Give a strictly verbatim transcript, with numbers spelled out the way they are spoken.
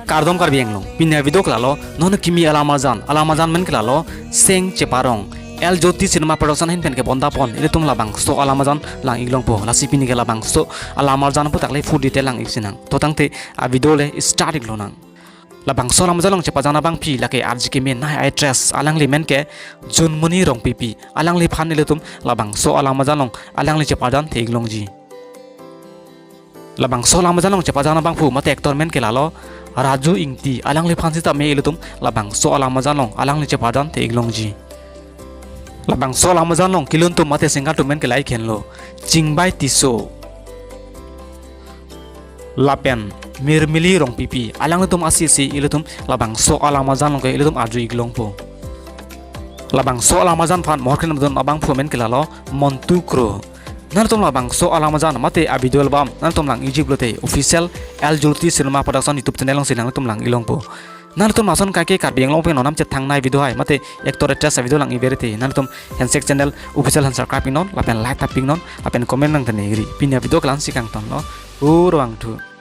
Kardom Karbi Anglong, pini avideo ke lalo, non kimi alam arjan, alam arjan men ke lalo, Seng Cheparong. L Jyoti Cinema Production ahin pen kebonda pon, ilitum labangso alam arjan lang-iklongpo, lasi pini ke labangso alam arjan aphuthak le full detail lang-ik sinang. To tangte avideo le start-iklonang. Labangso alam arjan along chepajana abangpi lake R J K men nai actress, alangli men ke Junmoni Rongpipi, alangliphan ilitum labangso alam arjan along alangli chepajanthe-iklongji. Labangso alam arjan along chepajana abangphu mate actor men ke lalo Raju Ingti, alangliphan sitame ilitum labangso alam arjan along alangli chepajanthe-iklongji. Labangso alam arjan along kelun atum mate singer atum men ke lahei henlo, Chingbai Tisso lapen Mirmili Rongpipi, alanglitum asisi ilitum labangso alam arjan along ke ilitum arju-iklongpo. Labangso alam arjan aphan mohor krim dun abangphu men ke lalo Montu Kro. Nangtum labangso alam arjan mate avideo album nangtum lang-ikji pulote official L Jyoti Cinema Production YouTube channel alongsi nangtum lang-iklongpo. Nangtum lason kaike Karbi Anglong pen non nam chethangnei avideo hai mate actor actress avideo lang-ik berete, nangtum handshake channel official han subscribe-iknon lapen like tap-iknon lapen comment nangthan-ikri. Pini avideo ke la-ansi kangtonlo. Kurvangthu.